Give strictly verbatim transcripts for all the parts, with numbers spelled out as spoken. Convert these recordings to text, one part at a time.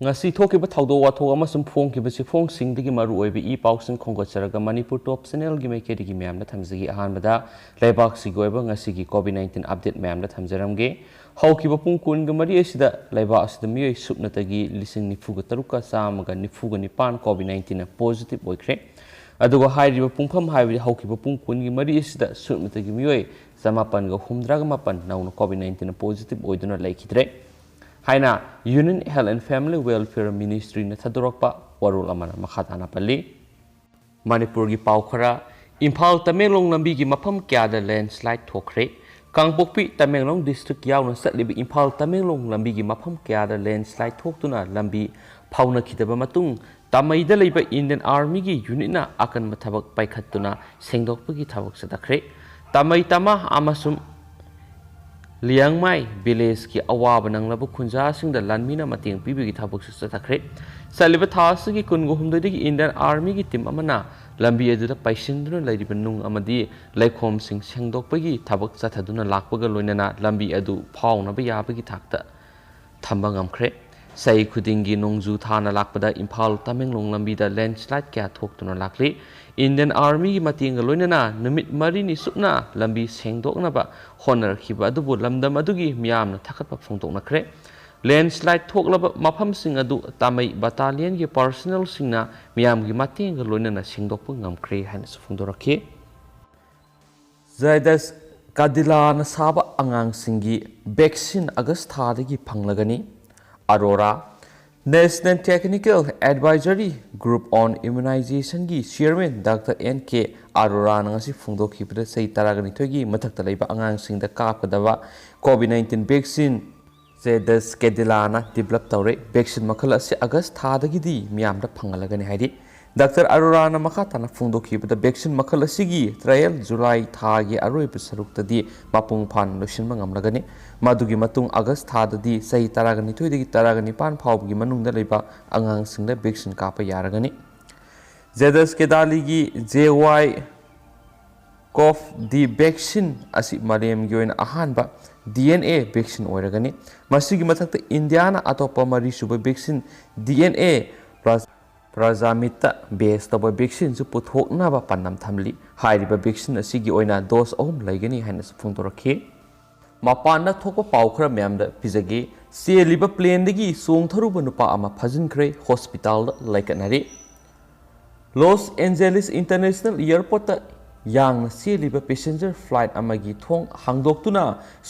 ꯉꯁꯤ ꯊꯣꯛꯈꯤꯕ ꯊꯧꯗꯣꯛ ꯋꯥꯊꯣꯛ ꯑꯃꯁꯨꯡ ꯐꯣꯡꯈꯤꯕ ꯆꯦꯐꯣꯡꯁꯤꯡꯗꯒꯤ ꯃꯔꯨꯑꯣꯏꯕ ꯏ ꯄꯥꯎꯁꯤꯡ ꯈꯣꯝꯒꯠꯆꯔꯒ ꯃꯅꯤꯄꯨꯔ ꯇꯣꯞ ꯆꯦꯅꯦꯜꯒꯤ ꯃꯥꯏꯀꯩꯗꯒꯤ ꯃꯌꯥꯝꯗ ꯊꯝꯖꯒꯦ꯫ ꯑꯍꯥꯟꯕꯗ ꯂꯩꯕꯥꯛꯁꯤꯒꯤ ꯑꯣꯏꯕ ꯉꯁꯤꯒꯤ ꯀꯣꯚꯤꯗ ꯅꯥꯏꯟꯇꯤꯟ ꯑꯞꯗꯦꯠ ꯃꯌꯥꯝꯗ ꯊꯝꯖꯔꯝꯒꯦ꯫ ꯍꯧꯈꯤꯕ ꯄꯨꯡ ꯀꯨꯟꯒ ꯃꯔꯤ ꯑꯁꯤꯗ ꯂꯩꯕꯥꯛ ꯑꯁꯤꯗ ꯃꯤꯑꯣꯏ ꯁꯨꯞꯅꯇꯒꯤ ꯂꯤꯁꯤꯡ ꯅꯤꯐꯨꯒ ꯇꯔꯨꯛꯀ ꯆꯥꯝꯃꯒ ꯅꯤꯐꯨꯒ ꯅꯤꯄꯥꯟ ꯀꯣꯚꯤꯗ ꯅꯥꯏꯟꯇꯤꯟꯅ ꯄꯣꯖꯤꯇꯤꯚ ꯑꯣꯏꯈ꯭ꯔꯦ꯫ ꯑꯗꯨꯒ ꯍꯥꯏꯔꯤꯕ ꯄꯨꯡꯐꯝ ꯍꯥꯏꯕꯗꯤ ꯍꯧꯈꯤꯕ ꯄꯨꯡ ꯀꯨꯟꯒꯤ ꯃꯔꯤ ꯑꯁꯤꯗ ꯁꯨꯞꯅꯇꯒꯤ ꯃꯤꯑꯣꯏ ꯆꯃꯥꯄꯟꯒ ꯍꯨꯝꯗ꯭ꯔꯥꯒ ꯃꯥꯄꯟ ꯅꯧꯅ ꯀꯣꯚꯤꯗ ꯅꯥꯏꯟꯇꯤꯟꯅ ꯄꯣꯖꯤꯇꯤꯚ ꯑꯣꯏꯗꯨꯅ ꯂꯩꯈꯤꯗ꯭ꯔꯦ ꯍꯥꯏꯅ Union Health and Family Welfare Ministryꯅ ꯊꯥꯗꯣꯔꯛꯄ ꯋꯥꯔꯣꯜ ꯑꯃꯅ ꯃꯈꯥ ꯇꯥꯅ ꯄꯜꯂꯤ꯫ ꯃꯅꯤꯄꯨꯔꯒꯤ ꯄꯥꯎ ꯈꯔ꯫ ꯏꯝꯐꯥꯜ ꯇꯃꯦꯡꯂꯣꯡ ꯂꯝꯕꯤꯒꯤ ꯃꯐꯝ ꯀꯌꯥꯗ ꯂꯦꯟꯁ꯭ꯂꯥꯏꯗ ꯊꯣꯛꯈ꯭ꯔꯦ꯫ ꯀꯥꯡꯄꯣꯛꯄꯤ ꯇꯃꯦꯡꯂꯣꯡ ꯗꯤꯁꯇ꯭ꯔꯤꯛ ꯌꯥꯎꯅ ꯆꯠꯂꯤꯕ ꯏꯝꯐꯥꯜ ꯇꯃꯦꯡꯂꯣꯡ ꯂꯝꯕꯤꯒꯤ ꯃꯐꯝ ꯀꯌꯥꯗ ꯂꯦꯟꯁ꯭ꯂꯥꯏꯗ ꯊꯣꯛꯇꯨꯅ ꯂꯝꯕꯤ ꯐꯥꯎꯅꯈꯤꯗꯕ ꯃꯇꯨꯡ, ꯇꯥꯃꯩꯗ ꯂꯩꯕ ꯏꯟꯗꯤꯌꯟ ꯑꯥꯔꯃꯤꯒꯤ ꯌꯨꯅꯤꯠꯅ ꯑꯀꯟꯕ ꯊꯕꯛ ꯄꯥꯏꯈꯠꯇꯨꯅ ꯁꯦꯡꯗꯣꯛꯄꯒꯤ ꯊꯕꯛ ꯆꯠꯊꯈ꯭ꯔꯦ꯫ ꯇꯥꯃꯩ ꯇꯃꯥ ꯑꯃꯁꯨꯡ ꯂꯤꯌꯥꯡꯃꯥꯏ ꯚꯤꯂꯦꯖꯀꯤ ꯑꯋꯥꯕ ꯅꯪꯂꯕ ꯈꯨꯟꯖꯥꯁꯤꯡꯗ ꯂꯥꯟꯃꯤꯅ ꯃꯇꯦꯡ ꯄꯤꯕꯒꯤ ꯊꯕꯛꯁꯨ ꯆꯠꯊꯈ꯭ꯔꯦ꯫ ꯆꯠꯂꯤꯕ ꯊꯥ ꯑꯁꯤꯒꯤ ꯀꯨꯟꯒ ꯍꯨꯝꯗꯣꯏꯗꯒꯤ ꯏꯟꯗꯤꯌꯟ ꯑꯥꯔꯃꯤꯒꯤ ꯇꯤꯝ ꯑꯃꯅ ꯂꯝꯕꯤ ꯑꯗꯨꯗ ꯄꯩꯁꯤꯟꯗꯨꯅ ꯂꯩꯔꯤꯕ ꯅꯨꯡ ꯑꯃꯗꯤ ꯂꯩꯈꯣꯝꯁꯤꯡ ꯁꯦꯡꯗꯣꯛꯄꯒꯤ ꯊꯕꯛ ꯆꯠꯊꯗꯨꯅ ꯂꯥꯛꯄꯒ ꯂꯣꯏꯅꯅ ꯂꯝꯕꯤ ꯑꯗꯨ ꯐꯥꯎꯅꯕ ꯌꯥꯕꯒꯤ ꯊꯥꯛꯇ ꯊꯝꯕ ꯉꯝꯈ꯭ꯔꯦ꯫ ꯆꯍꯤ ꯈꯨꯗꯤꯡꯒꯤ ꯅꯣꯡꯖꯨ ꯊꯥꯅ ꯂꯥꯛꯄꯗ ꯏꯝꯐꯥꯜ ꯇꯃꯦꯡꯂꯣꯡ ꯂꯝꯕꯤꯗ ꯂꯦꯟꯁ꯭ꯂꯥꯏꯗ ꯀꯌꯥ ꯊꯣꯛꯇꯨꯅ ꯂꯥꯛꯂꯤ꯫ ꯏꯟꯗꯤꯌꯟ ꯑꯥꯔꯃꯤꯒꯤ ꯃꯇꯦꯡꯒ ꯂꯣꯏꯅꯅ ꯅꯨꯃꯤꯠ ꯃꯔꯤꯅꯤ ꯆꯨꯞꯅ ꯂꯝꯕꯤ ꯁꯦꯡꯗꯣꯛꯅꯕ ꯍꯣꯠꯅꯔꯛꯈꯤꯕ ꯑꯗꯨꯕꯨ ꯂꯝꯗꯝ ꯑꯗꯨꯒꯤ ꯃꯤꯌꯥꯝꯅ ꯊꯥꯒꯠꯄ ꯐꯣꯡꯗꯣꯛꯅꯈ꯭ꯔꯦ꯫ ꯂꯦꯟꯁ꯭ꯂꯥꯏꯗ ꯊꯣꯛꯂꯕ ꯃꯐꯝꯁꯤꯡ ꯑꯗꯨ ꯇꯥꯃꯩ ꯕꯠꯇꯥꯂꯤꯌꯟꯒꯤ ꯄꯥꯔꯁꯅꯦꯜꯁꯤꯡꯅ ꯃꯤꯌꯥꯝꯒꯤ ꯃꯇꯦꯡꯒ ꯂꯣꯏꯅꯅ ꯁꯦꯡꯗꯣꯛꯄ ꯉꯝꯈ꯭ꯔꯦ ꯍꯥꯏꯅꯁꯨ ꯐꯣꯡꯗꯣꯔꯛꯈꯤ꯫ ꯖꯥꯏꯗꯁ ꯀꯥꯗꯤꯂꯥꯅ ꯁꯥꯕ ꯑꯉꯥꯡꯁꯤꯡꯒꯤ ꯚꯦꯛꯁꯤꯟ ꯑꯥꯒꯁ ꯊꯥꯗꯒꯤ ꯐꯪꯂꯒꯅꯤ꯫ Arora. National Technical Advisory Group on Immunizationꯒꯤ ꯆꯤꯌꯔꯃꯦꯟ ꯗꯥꯛꯇꯔ ꯑꯦꯟ ꯀꯦ ꯑꯔꯣꯔꯥꯅ ꯉꯁꯤ ꯐꯣꯡꯗꯣꯛꯈꯤꯕꯗ ꯆꯍꯤ ꯇꯔꯥꯒ ꯅꯤꯊꯣꯏꯒꯤ ꯃꯊꯛꯇ ꯂꯩꯕ ꯑꯉꯥꯡꯁꯤꯡꯗ ꯀꯥꯞꯀꯗꯕ ꯀꯣꯚꯤꯗ ꯅꯥꯏꯟꯇꯤꯟ ꯚꯦꯛꯁꯤꯟ ꯖꯦꯗꯁ ꯀꯦꯗꯤꯂꯥꯅ ꯗꯤꯕꯦꯂꯞ ꯇꯧꯔꯦ꯫ ꯚꯦꯛꯁꯤꯟ ꯃꯈꯜ ꯑꯁꯤ ꯑꯥꯒꯁ ꯊꯥꯗꯒꯤꯗꯤ ꯃꯤꯌꯥꯝꯗ ꯐꯪꯍꯜꯂꯒꯅꯤ ꯍꯥꯏꯔꯤ꯫ ꯗꯥꯛꯇꯔ ꯑꯔꯣꯔꯥꯅ ꯃꯈꯥ ꯇꯥꯅ ꯐꯣꯡꯗꯣꯛꯈꯤꯕꯗ ꯚꯦꯛꯁꯤꯟ ꯃꯈꯜ ꯑꯁꯤꯒꯤ ꯇ꯭ꯔꯥꯌꯦꯜ ꯖꯨꯂꯥꯏ ꯊꯥꯒꯤ ꯑꯔꯣꯏꯕ ꯁꯔꯨꯛꯇꯗꯤ ꯃꯄꯨꯡ ꯐꯥꯅ ꯂꯣꯏꯁꯤꯟꯕ ꯉꯝꯂꯒꯅꯤ꯫ ꯃꯗꯨꯒꯤ ꯃꯇꯨꯡ ꯑꯥꯒꯁ ꯊꯥꯗꯗꯤ ꯆꯍꯤ ꯇꯔꯥꯒ ꯅꯤꯊꯣꯏꯗꯒꯤ ꯇꯔꯥꯒ ꯅꯤꯄꯥꯟ ꯐꯥꯎꯕꯒꯤ ꯃꯅꯨꯡꯗ ꯂꯩꯕ ꯑꯉꯥꯡꯁꯤꯡꯗ ꯚꯦꯛꯁꯤꯟ ꯀꯥꯞꯄ ꯌꯥꯔꯒꯅꯤ꯫ ꯖꯦꯗꯁ ꯀꯦꯗꯥꯂꯤꯒꯤ ꯖꯦ ꯋꯥꯏ ꯀꯣꯚ ꯗꯤ ꯚꯦꯛꯁꯤꯟ ꯑꯁꯤ ꯃꯥꯂꯦꯝꯒꯤ ꯑꯣꯏꯅ ꯑꯍꯥꯟꯕ ꯗꯤ ꯑꯦꯟ ꯑꯦ ꯚꯦꯛꯁꯤꯟ ꯑꯣꯏꯔꯒꯅꯤ꯫ ꯃꯁꯤꯒꯤ ꯃꯊꯛꯇ ꯏꯟꯗꯤꯌꯥꯅ ꯑꯇꯣꯞꯄ ꯃꯔꯤꯁꯨꯕ ꯚꯦꯛꯁꯤꯟ ꯗꯤ ꯑꯦꯟ ꯑꯦ ꯄ꯭ꯔꯖꯥꯃꯤꯠꯇ ꯕꯦꯁ ꯇꯧꯕ ꯚꯦꯛꯁꯤꯟꯁꯨ ꯄꯨꯊꯣꯛꯅꯕ ꯄꯥꯟꯗꯝ ꯊꯝꯂꯤ꯫ ꯍꯥꯏꯔꯤꯕ ꯚꯦꯛꯁꯤꯟ ꯑꯁꯤꯒꯤ ꯑꯣꯏꯅ ꯗꯣꯁ ꯑꯍꯨꯝ ꯂꯩꯒꯅꯤ ꯍꯥꯏꯅꯁꯨ ꯐꯣꯡꯗꯣꯔꯛꯈꯤ꯫ ꯃꯄꯥꯟꯗ ꯊꯣꯛꯄ ꯄꯥꯎ ꯈꯔ ꯃꯌꯥꯝꯗ ꯄꯤꯖꯒꯦ꯫ ꯆꯦꯜꯂꯤꯕ ꯄ꯭ꯂꯦꯟꯗꯒꯤ ꯆꯣꯡꯊꯔꯨꯕ ꯅꯨꯄꯥ ꯑꯃ ꯐꯥꯖꯤꯟꯈ꯭ꯔꯦ, ꯍꯣꯁꯄꯤꯇꯥꯜꯗ ꯂꯩꯈꯠꯅꯔꯤ꯫ ꯂꯣꯁ ꯑꯦꯟꯖꯦꯂꯤꯁ ꯏꯟꯇꯔꯅꯦꯁꯅꯦꯜ ꯏꯌꯥꯔꯄꯣꯔꯠꯇ ꯌꯥꯡꯅ ꯆꯦꯜꯂꯤꯕ ꯄꯦꯁꯦꯟꯖꯔ ꯐ꯭ꯂꯥꯏꯠ ꯑꯃꯒꯤ ꯊꯣꯡ ꯍꯥꯡꯗꯣꯛꯇꯨꯅ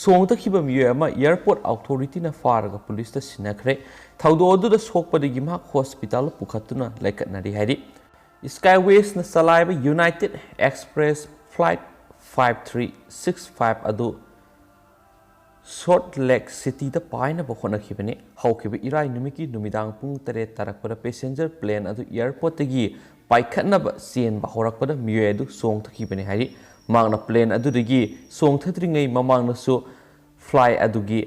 ꯆꯣꯡꯊꯈꯤꯕ ꯃꯤꯑꯣꯏ ꯑꯃ ꯏꯌꯥꯔꯄꯣꯔꯠ ꯑꯣꯊꯣꯔꯤꯇꯤꯅ ꯐꯥꯔꯒ ꯄꯨꯂꯤꯁꯇ ꯁꯤꯟꯅꯈ꯭ꯔꯦ꯫ ꯊꯧꯗꯣꯛ ꯑꯗꯨꯗ ꯁꯣꯛꯄꯗꯒꯤ ꯃꯍꯥꯛ ꯍꯣꯁꯄꯤꯇꯥꯜꯗ ꯄꯨꯈꯠꯇꯨꯅ ꯂꯩꯈꯠꯅꯔꯤ ꯍꯥꯏꯔꯤ꯫ ꯁ꯭ꯀꯥꯏꯋꯦꯁꯅ ꯆꯂꯥꯏꯕ United express flight five three six five ꯑꯗꯨ ꯁꯣꯜꯠ ꯂꯦꯛ ꯁꯤꯇꯤꯗ ꯄꯥꯏꯅꯕ ꯍꯣꯠꯅꯈꯤꯕꯅꯤ꯫ ꯍꯧꯈꯤꯕ ꯏꯔꯥꯏ ꯅꯨꯃꯤꯠꯀꯤ ꯅꯨꯃꯤꯗꯥꯡ ꯄꯨꯡ ꯇꯔꯦꯠ ꯇꯥꯔꯛꯄꯗ ꯄꯦꯁꯦꯟꯖꯔ ꯄ꯭ꯂꯦꯟ ꯑꯗꯨ ꯑꯦꯌꯔꯄꯣꯔꯠꯇꯒꯤ ꯄꯥꯏꯈꯠꯅꯕ ꯆꯦꯟꯕ ꯍꯧꯔꯛꯄꯗ ꯃꯤꯑꯣꯏ ꯑꯗꯨ ꯆꯣꯡꯊꯈꯤꯕꯅꯤ ꯍꯥꯏꯔꯤ꯫ ꯃꯍꯥꯛꯅ ꯄ꯭ꯂꯦꯟ ꯑꯗꯨꯗꯒꯤ ꯆꯣꯡꯊꯗ꯭ꯔꯤꯉꯩ ꯃꯃꯥꯡꯗꯁꯨ ꯐ꯭ꯂꯥꯏ ꯑꯗꯨꯒꯤ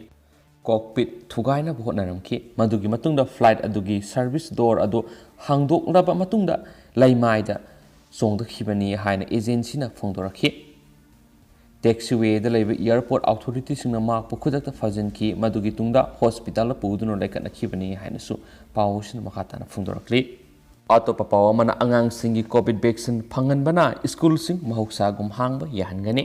ꯀꯣꯛꯄꯤꯠ ꯊꯨꯒꯥꯏꯅꯕ ꯍꯣꯠꯅꯔꯝꯈꯤ꯫ ꯃꯗꯨꯒꯤ ꯃꯇꯨꯡꯗ ꯐ꯭ꯂꯥꯏꯠ ꯑꯗꯨꯒꯤ ꯁꯔꯚꯤꯁ ꯗꯣꯔ ꯑꯗꯨ ꯍꯥꯡꯗꯣꯛꯂꯕ ꯃꯇꯨꯡꯗ ꯂꯩꯃꯥꯏꯗ ꯆꯣꯡꯊꯈꯤꯕꯅꯤ ꯍꯥꯏꯅ ꯑꯦꯖꯦꯟꯁꯤꯅ ꯐꯣꯡꯗꯣꯔꯛꯈꯤ꯫ ꯇꯦꯛꯁꯤꯋꯦꯗ ꯂꯩꯕ ꯑꯦꯌꯔꯄꯣꯔꯠ ꯑꯣꯊꯣꯔꯤꯇꯤꯁꯤꯡꯅ ꯃꯍꯥꯛꯄꯨ ꯈꯨꯗꯛꯇ ꯐꯥꯖꯤꯟꯈꯤ꯫ ꯃꯗꯨꯒꯤ ꯇꯨꯡꯗ ꯍꯣꯁꯄꯤꯇꯥꯜꯗ ꯄꯨꯗꯨꯅ ꯂꯩꯈꯠꯅꯈꯤꯕꯅꯤ ꯍꯥꯏꯅꯁꯨ ꯄꯥꯎ ꯑꯁꯤꯅ ꯃꯈꯥ ꯇꯥꯅ ꯐꯣꯡꯗꯣꯔꯛꯂꯤ꯫ ꯑꯇꯣꯞꯄ ꯄꯥꯎ ꯑꯃꯅ, ꯑꯉꯥꯡꯁꯤꯡꯒꯤ ꯀꯣꯚꯤꯗ ꯚꯦꯛꯁꯤꯟ ꯐꯪꯍꯟꯕꯅ ꯁ꯭ꯀꯨꯜꯁꯤꯡ ꯃꯍꯧꯁꯥꯒꯨꯝ ꯍꯥꯡꯕ ꯌꯥꯍꯟꯒꯅꯤ꯫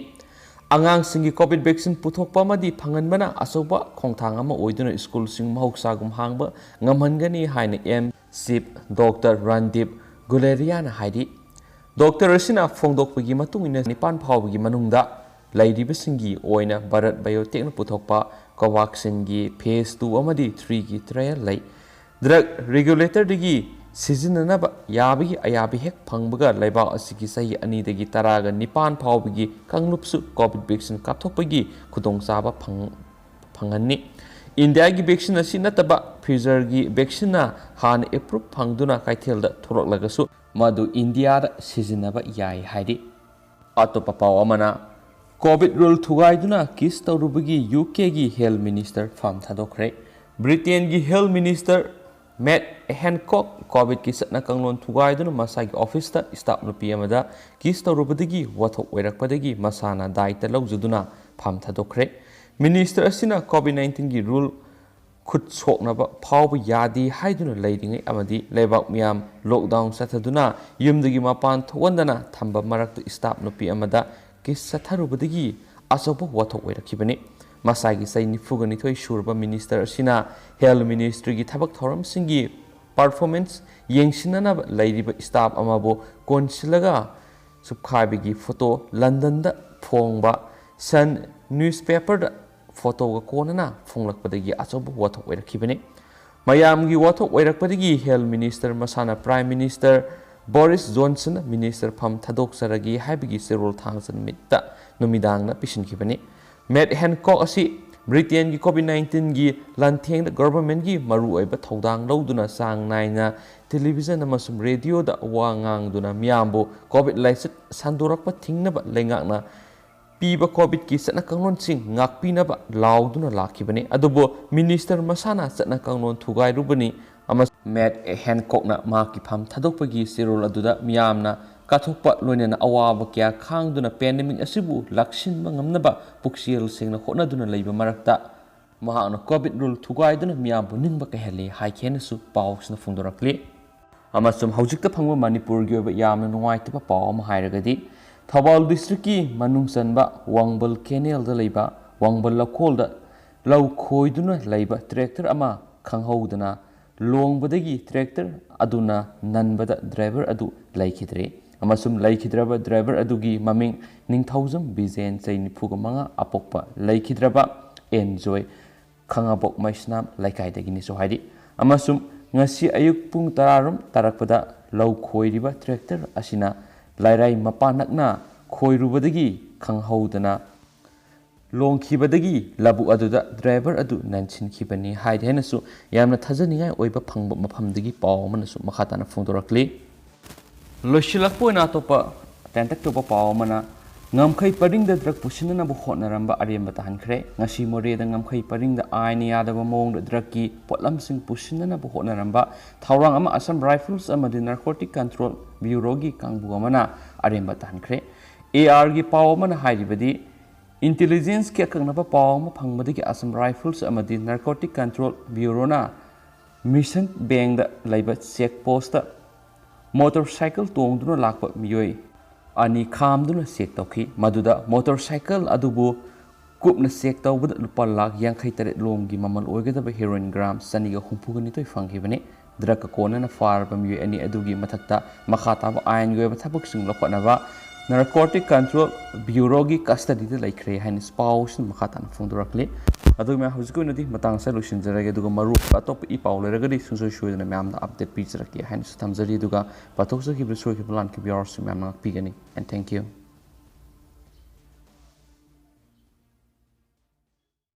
ꯑꯉꯥꯡꯁꯤꯡꯒꯤ ꯀꯣꯚꯤꯗ ꯚꯦꯛꯁꯤꯟ ꯄꯨꯊꯣꯛꯄ ꯑꯃꯗꯤ ꯐꯪꯍꯟꯕꯅ ꯑꯆꯧꯕ ꯈꯣꯡꯊꯥꯡ ꯑꯃ ꯑꯣꯏꯗꯨꯅ ꯁ꯭ꯀꯨꯜꯁꯤꯡ ꯃꯍꯧꯁꯥꯒꯨꯝ ꯍꯥꯡꯕ ꯉꯝꯍꯟꯒꯅꯤ ꯍꯥꯏꯅ ꯑꯦꯝꯁ ꯆꯤꯐ ꯗꯣꯛꯇꯔ ꯔꯟꯗꯤꯞ ꯒꯨꯂꯦꯔꯤꯌꯥꯅ ꯍꯥꯏꯔꯤ꯫ ꯗꯣꯛꯇꯔ ꯑꯁꯤꯅ ꯐꯣꯡꯗꯣꯛꯄꯒꯤ ꯃꯇꯨꯡ ꯏꯟꯅ, ꯅꯤꯄꯥꯟ ꯐꯥꯎꯕꯒꯤ ꯃꯅꯨꯡꯗ ꯂꯩꯔꯤꯕꯁꯤꯡꯒꯤ ꯑꯣꯏꯅ ꯚꯥꯔꯠ ꯕꯥꯏꯑꯣꯇꯦꯛꯅ ꯄꯨꯊꯣꯛꯄ ꯀꯣꯚꯥꯛꯁꯤꯟꯒꯤ ꯐꯦꯖ ꯇꯨ ꯑꯃꯗꯤ ꯊ꯭ꯔꯤꯒꯤ ꯇ꯭ꯔꯥꯌꯦꯜ ꯂꯩ꯫ ꯗ꯭ꯔꯒ ꯔꯤꯒꯨꯂꯦꯇꯔꯗꯒꯤ ꯁꯤꯖꯤꯟꯅꯅꯕ ꯌꯥꯕꯒꯤ ꯑꯌꯥꯕ ꯍꯦꯛ ꯐꯪꯕꯒ, ꯂꯩꯕꯥꯛ ꯑꯁꯤꯒꯤ ꯆꯍꯤ ꯑꯅꯤꯗꯒꯤ ꯇꯔꯥꯒ ꯅꯤꯄꯥꯟ ꯐꯥꯎꯕꯒꯤ ꯀꯥꯡꯂꯨꯞꯁꯨ ꯀꯣꯚꯤꯗ ꯚꯦꯛꯁꯤꯟ ꯀꯥꯞꯊꯣꯛꯄꯒꯤ ꯈꯨꯗꯣꯡꯆꯥꯕ ꯐꯪ-, ꯐꯪꯍꯟꯅꯤ꯫ ꯏꯟꯗꯤꯌꯥꯒꯤ ꯚꯦꯛꯁꯤꯟ ꯑꯁꯤ ꯅꯠꯇꯕ ꯐꯤꯖꯔꯒꯤ ꯚꯦꯛꯁꯤꯟꯅ ꯍꯥꯟꯅ ꯑꯦꯄ꯭ꯔꯨꯞ ꯐꯪꯗꯨꯅ ꯀꯩꯊꯦꯜꯗ ꯊꯣꯔꯛꯂꯒꯁꯨ, ꯃꯗꯨ ꯏꯟꯗꯤꯌꯥꯗ ꯁꯤꯖꯤꯟꯅꯕ ꯌꯥꯏ ꯍꯥꯏꯔꯤ꯫ ꯑꯇꯣꯞꯄ ꯄꯥꯎ ꯑꯃꯅ, ꯀꯣꯚꯤꯗ ꯔꯨꯜ ꯊꯨꯒꯥꯏꯗꯨꯅ ꯀꯤꯁ ꯇꯧꯔꯨꯕꯒꯤ ꯌꯨ ꯀꯦꯒꯤ ꯍꯦꯜꯊ ꯃꯤꯅꯤꯁꯇꯔ ꯐꯝ ꯊꯥꯗꯣꯛꯈ꯭ꯔꯦ꯫ ꯕ꯭ꯔꯤꯇꯦꯟꯒꯤ ꯍꯦꯜꯊ ꯃꯤꯅꯤꯁꯇꯔ ꯃꯦꯠ ꯍꯦꯟꯀꯣꯛ ꯀꯣꯚꯤꯗꯀꯤ ꯆꯠꯅ ꯀꯥꯡꯂꯣꯟ ꯊꯨꯒꯥꯏꯗꯨꯅ ꯃꯁꯥꯒꯤ ꯑꯣꯐꯤꯁꯇ ꯁ꯭ꯇꯥꯐ ꯅꯨꯄꯤ ꯑꯃꯗ ꯀꯤꯁ ꯇꯧꯔꯨꯕꯗꯒꯤ ꯋꯥꯊꯣꯛ ꯑꯣꯏꯔꯛꯄꯗꯒꯤ ꯃꯁꯥꯅ ꯗꯥꯏꯇ ꯂꯧꯖꯗꯨꯅ ꯐꯝ ꯊꯥꯗꯣꯛꯈ꯭ꯔꯦ꯫ ꯃꯤꯅꯤꯁꯇꯔ ꯑꯁꯤꯅ ꯀꯣꯚꯤꯗ ꯅꯥꯏꯟꯇꯤꯟꯒꯤ ꯔꯨꯜ ꯈꯨꯠ ꯁꯣꯛꯅꯕ ꯐꯥꯎꯕ ꯌꯥꯗꯦ ꯍꯥꯏꯗꯨꯅ ꯂꯩꯔꯤꯉꯩ ꯑꯃꯗꯤ ꯂꯩꯕꯥꯛ ꯃꯤꯌꯥꯝ ꯂꯣꯛꯗꯥꯎꯟ ꯆꯠꯊꯗꯨꯅ ꯌꯨꯝꯗꯒꯤ ꯃꯄꯥꯟ ꯊꯣꯛꯍꯟꯗꯅ ꯊꯝꯕ ꯃꯔꯛꯇ ꯏꯁꯇꯥꯐ ꯅꯨꯄꯤ ꯑꯃꯗ ꯀꯤꯁ ꯆꯠꯊꯔꯨꯕꯗꯒꯤ ꯑꯆꯧꯕ ꯋꯥꯊꯣꯛ ꯑꯣꯏꯔꯛꯈꯤꯕꯅꯤ꯫ ꯃꯁꯥꯒꯤ ꯆꯍꯤ ꯅꯤꯐꯨꯒ ꯅꯤꯊꯣꯏ ꯁꯨꯔꯕ ꯃꯤꯅꯤꯁꯇꯔ ꯑꯁꯤꯅ ꯍꯦꯜꯊ ꯃꯤꯅꯤꯁꯇ꯭ꯔꯤꯒꯤ ꯊꯕꯛ ꯊꯧꯔꯝꯁꯤꯡꯒꯤ ꯄꯔꯐꯣꯔꯃꯦꯟꯁ ꯌꯦꯡꯁꯤꯟꯅꯅꯕ ꯂꯩꯔꯤꯕ ꯏꯁꯇꯥꯐ ꯑꯃꯕꯨ ꯀꯣꯟꯁꯤꯜꯂꯒ ꯁꯨꯞꯈꯥꯏꯕꯒꯤ ꯐꯣꯇꯣ ꯂꯟꯗꯟꯗ ꯐꯣꯡꯕ ꯁꯟ ꯅ꯭ꯌꯨꯁꯄꯦꯄꯔꯗ ꯐꯣꯇꯣꯒ ꯀꯣꯟꯅꯅ ꯐꯣꯡꯂꯛꯄꯗꯒꯤ ꯑꯆꯧꯕ ꯋꯥꯊꯣꯛ ꯑꯣꯏꯔꯛꯈꯤꯕꯅꯤ꯫ ꯃꯌꯥꯝꯒꯤ ꯋꯥꯊꯣꯛ ꯑꯣꯏꯔꯛꯄꯗꯒꯤ ꯍꯦꯜꯊ ꯃꯤꯅꯤꯁꯇꯔ ꯃꯁꯥꯅ ꯄ꯭ꯔꯥꯏꯝ ꯃꯤꯅꯤꯁꯇꯔ ꯕꯣꯔꯤꯁ ꯖꯣꯟꯁꯟ ꯃꯤꯅꯤꯁꯇꯔ ꯐꯝ ꯊꯥꯗꯣꯛꯆꯔꯒꯦ ꯍꯥꯏꯕꯒꯤ ꯆꯦꯔꯣꯜ ꯊꯥꯡꯖ ꯅꯨꯃꯤꯠꯇ ꯅꯨꯃꯤꯗꯥꯡꯗ ꯄꯤꯁꯤꯟꯈꯤꯕꯅꯤ꯫ ꯃꯦꯠ ꯍꯦꯟꯀꯣꯛ ꯑꯁꯤ ꯕ꯭ꯔꯤꯇꯦꯟꯒꯤ ꯀꯣꯚꯤꯗ ꯅꯥꯏꯟꯇꯤꯟꯒꯤ ꯂꯥꯟꯊꯦꯡꯗ ꯒꯣꯚꯔꯟꯃꯦꯟꯠꯀꯤ ꯃꯔꯨꯑꯣꯏꯕ ꯊꯧꯗꯥꯡ ꯂꯧꯗꯨꯅ ꯆꯥꯡ ꯅꯥꯏꯅ ꯇꯦꯂꯤꯚꯤꯖꯟ ꯑꯃꯁꯨꯡ ꯔꯦꯗꯤꯑꯣꯗ ꯋꯥ ꯉꯥꯡꯗꯨꯅ ꯃꯤꯌꯥꯝꯕꯨ ꯀꯣꯚꯤꯗ ꯂꯥꯏꯆꯠ ꯁꯟꯗꯣꯔꯛꯄ ꯊꯤꯡꯅꯕ ꯂꯩꯉꯥꯛꯅ ꯄꯤꯕ ꯀꯣꯚꯤꯗꯀꯤ ꯆꯠꯅ ꯀꯥꯡꯂꯣꯟꯁꯤꯡ ꯉꯥꯛꯄꯤꯅꯕ ꯂꯥꯎꯗꯨꯅ ꯂꯥꯛꯈꯤꯕꯅꯤ꯫ ꯑꯗꯨꯕꯨ ꯃꯤꯅꯤꯁꯇꯔ ꯃꯁꯥꯅ ꯆꯠꯅ ꯀꯥꯡꯂꯣꯟ ꯊꯨꯒꯥꯏꯔꯨꯕꯅꯤ ꯑꯃꯁꯨꯡ ꯃꯦꯠ ꯍꯦꯟꯀꯣꯛꯅ ꯃꯍꯥꯛꯀꯤ ꯐꯝ ꯊꯥꯗꯣꯛꯄꯒꯤ ꯆꯦꯔꯣꯜ ꯑꯗꯨꯗ ꯃꯤꯌꯥꯝꯅ ꯀꯠꯊꯣꯛꯄ ꯂꯣꯏꯅꯅ ꯑꯋꯥꯕ ꯀꯌꯥ ꯈꯥꯡꯗꯨꯅ ꯄꯦꯟꯗꯦꯃꯤꯛ ꯑꯁꯤꯕꯨ ꯂꯥꯛꯁꯤꯟꯕ ꯉꯝꯅꯕ ꯄꯨꯛꯆꯦꯜ ꯁꯦꯡꯅ ꯍꯣꯠꯅꯗꯨꯅ ꯂꯩꯕ ꯃꯔꯛꯇ ꯃꯍꯥꯛꯅ ꯀꯣꯚꯤꯗ ꯔꯨꯜ ꯊꯨꯒꯥꯏꯗꯨꯅ ꯃꯤꯌꯥꯝꯕꯨ ꯅꯤꯡꯕ ꯀꯥꯏꯍꯜꯂꯤ ꯍꯥꯏꯈꯤꯅꯁꯨ ꯄꯥꯎꯁꯤꯅ ꯐꯣꯡꯗꯣꯔꯛꯂꯤ꯫ ꯑꯃꯁꯨꯡ ꯍꯧꯖꯤꯛꯇ ꯐꯪꯕ ꯃꯅꯤꯄꯨꯔꯒꯤ ꯑꯣꯏꯕ ꯌꯥꯝꯅ ꯅꯨꯡꯉꯥꯏꯇꯕ ꯄꯥꯎ ꯑꯃ ꯍꯥꯏꯔꯒꯗꯤ, ꯊꯧꯕꯥꯜ ꯗꯤꯁꯇ꯭ꯔꯤꯛꯀꯤ ꯃꯅꯨꯡ ꯆꯟꯕ ꯋꯥꯡꯕꯜ ꯀꯦꯅꯦꯜꯗ ꯂꯩꯕ ꯋꯥꯡꯕꯜ ꯂꯧꯈꯣꯜꯗ ꯂꯧ ꯈꯣꯏꯗꯨꯅ ꯂꯩꯕ ꯇ꯭ꯔꯦꯛꯇꯔ ꯑꯃ ꯈꯪꯍꯧꯗꯅ ꯂꯣꯡꯕꯗꯒꯤ ꯇ꯭ꯔꯦꯛꯇꯔ ꯑꯗꯨꯅ ꯅꯟꯕꯗ ꯗ꯭ꯔꯥꯏꯚꯔ ꯑꯗꯨ ꯂꯩꯈꯤꯗ꯭ꯔꯦ꯫ ꯑꯃꯁꯨꯡ ꯂꯩꯈꯤꯗ꯭ꯔꯕ ꯗ꯭ꯔꯥꯏꯚꯔ ꯑꯗꯨꯒꯤ ꯃꯃꯤꯡ ꯅꯤꯡꯊꯧꯖꯝ ꯕꯤꯖꯦꯟ, ꯆꯍꯤ ꯅꯤꯐꯨꯒ ꯃꯉꯥ, ꯑꯄꯣꯛꯄ, ꯂꯩꯈꯤꯗ꯭ꯔꯕ ꯑꯦꯟꯖꯣꯏ, ꯈꯥꯉꯕꯣꯛ ꯃꯩꯁꯅꯥꯝ ꯂꯩꯀꯥꯏꯗꯒꯤꯅꯤꯁꯨ ꯍꯥꯏꯔꯤ꯫ ꯑꯃꯁꯨꯡ ꯉꯁꯤ ꯑꯌꯨꯛ ꯄꯨꯡ ꯇꯔꯥꯔꯣꯝ ꯇꯥꯔꯛꯄꯗ ꯂꯧ ꯈꯣꯏꯔꯤꯕ ꯇ꯭ꯔꯦꯛꯇꯔ ꯑꯁꯤꯅ ꯂꯩꯔꯥꯏ ꯃꯄꯥꯟ ꯅꯛꯅ ꯈꯣꯏꯔꯨꯕꯗꯒꯤ ꯈꯪꯍꯧꯗꯅ ꯂꯣꯡꯈꯤꯕꯗꯒꯤ ꯂꯧꯕꯨꯛ ꯑꯗꯨꯗ ꯗ꯭ꯔꯥꯏꯚꯔ ꯑꯗꯨ ꯅꯟꯁꯤꯟꯈꯤꯕꯅꯤ ꯍꯥꯏꯗꯤ ꯍꯥꯏꯅꯁꯨ ꯌꯥꯝꯅ ꯊꯥꯖꯅꯤꯡꯉꯥꯏ ꯑꯣꯏꯕ ꯐꯪꯕ ꯃꯐꯝꯗꯒꯤ ꯄꯥꯎ ꯑꯃꯅꯁꯨ ꯃꯈꯥ ꯇꯥꯅ ꯐꯣꯡꯗꯣꯔꯛꯂꯤ꯫ ꯂꯣꯏꯁꯤꯜꯂꯛꯄ ꯑꯣꯏꯅ ꯑꯇꯣꯞꯄ ꯇꯦꯟꯇꯛ ꯇꯧꯕ ꯄꯥꯎ ꯑꯃꯅ, ꯉꯝꯈꯩ ꯄꯔꯤꯡꯗ ꯗ꯭ꯔꯒ ꯄꯨꯁꯤꯟꯅꯅꯕ ꯍꯣꯠꯅꯔꯝꯕ ꯑꯔꯦꯝꯕ ꯇꯥꯍꯟꯈ꯭ꯔꯦ꯫ ꯉꯁꯤ ꯃꯣꯔꯦꯗ ꯉꯝꯈꯩ ꯄꯔꯤꯡꯗ ꯑꯥꯏꯟꯅ ꯌꯥꯗꯕ ꯃꯑꯣꯡꯗ ꯗ꯭ꯔꯒꯀꯤ ꯄꯣꯠꯂꯝꯁꯤꯡ ꯄꯨꯁꯤꯟꯅꯅꯕ ꯍꯣꯠꯅꯔꯝꯕ ꯊꯧꯔꯥꯡ ꯑꯃ ꯑꯁꯥꯝ ꯔꯥꯏꯐꯜꯁ ꯑꯃꯗꯤ ꯅꯥꯔꯀꯣꯇꯤꯛ ꯀꯟꯇ꯭ꯔꯣꯜ ꯕ꯭ꯌꯨꯔꯣꯒꯤ ꯀꯥꯡꯕꯨ ꯑꯃꯅ ꯑꯔꯦꯝꯕ ꯇꯥꯍꯟꯈ꯭ꯔꯦ꯫ ꯑꯦ ꯑꯥꯔꯒꯤ ꯄꯥꯎ ꯑꯃꯅ ꯍꯥꯏꯔꯤꯕꯗꯤ, Intelligence-ꯀꯤ ꯑꯀꯛꯅꯕ ꯄꯥꯎ ꯑꯃ ꯐꯪꯕꯗꯒꯤ Assam Rifles ꯑꯃꯗꯤ Narcotic Control Bureau-ꯅ ꯃꯤꯁꯟ ꯕꯦꯡꯗ ꯂꯩꯕ ꯆꯦꯛ ꯄꯣꯁꯇ ꯃꯣꯇꯣꯔ ꯁꯥꯏꯀꯜ ꯇꯣꯡꯗꯨꯅ ꯂꯥꯛꯄ ꯃꯤꯑꯣꯏ ꯑꯅꯤ ꯈꯥꯝꯗꯨꯅ ꯆꯦꯛ ꯇꯧꯈꯤ꯫ ꯃꯗꯨꯗ ꯃꯣꯇꯣꯔ ꯁꯥꯏꯀꯜ ꯑꯗꯨꯕꯨ ꯀꯨꯞꯅ ꯆꯦꯛ ꯇꯧꯕꯗ ꯂꯨꯄꯥ ꯂꯥꯈ ꯌꯥꯡꯈꯩ ꯇꯔꯦꯠ ꯂꯣꯝꯒꯤ ꯃꯃꯜ ꯑꯣꯏꯒꯗꯕ ꯍꯦꯔꯣꯏꯟ ꯒ꯭ꯔꯥꯝ ꯆꯅꯤꯒ ꯍꯨꯝꯐꯨꯒ ꯅꯤꯊꯣꯏ ꯐꯪꯈꯤꯕꯅꯤ꯫ ꯗ꯭ꯔꯒꯀ ꯀꯣꯟꯅꯅ ꯐꯥꯔꯕ ꯃꯤꯑꯣꯏ ꯑꯅꯤ ꯑꯗꯨꯒꯤ ꯃꯊꯛꯇ ꯃꯈꯥ ꯇꯥꯕ ꯑꯥꯏꯟꯒꯤ ꯑꯣꯏꯕ ꯊꯕꯛꯁꯤꯡ ꯂꯧꯈꯠꯅꯕ Narcotic Control Bureau-ꯒꯤ custody-ꯗ ꯂꯩꯈ꯭ꯔꯦ ꯍꯥꯏꯅ ꯄꯥꯎꯁꯤꯅ ꯃꯈꯥ ꯇꯥꯅ ꯐꯣꯡꯗꯣꯔꯛꯂꯤ꯫ ꯑꯗꯨꯒ ꯃꯌꯥꯝ, ꯍꯧꯖꯤꯛꯀꯤ ꯑꯣꯏꯅꯗꯤ ꯃꯇꯥꯡ ꯑꯁꯤꯗ ꯂꯣꯏꯁꯤꯟꯖꯔꯒꯦ, ꯑꯗꯨꯒ ꯃꯔꯨꯑꯣꯏꯕ ꯑꯇꯣꯞꯄ ꯏ ꯄꯥꯎ ꯂꯩꯔꯒꯗꯤ ꯁꯨꯡꯁꯣꯏ ꯁꯣꯏꯗꯅ ꯃꯌꯥꯝꯗ update ꯄꯤꯖꯔꯛꯀꯦ ꯍꯥꯏꯅꯁꯨ ꯊꯝꯖꯔꯤ꯫ ꯑꯗꯨꯒ ꯄꯥꯊꯣꯛꯆꯈꯤꯕ ꯁꯣꯏꯈꯤꯕ ꯂꯥꯟꯈꯤꯕ ꯌꯥꯎꯔꯁꯨ ꯃꯌꯥꯝꯅ ꯉꯥꯛꯄꯤꯒꯅꯤ꯫ And thank you꯫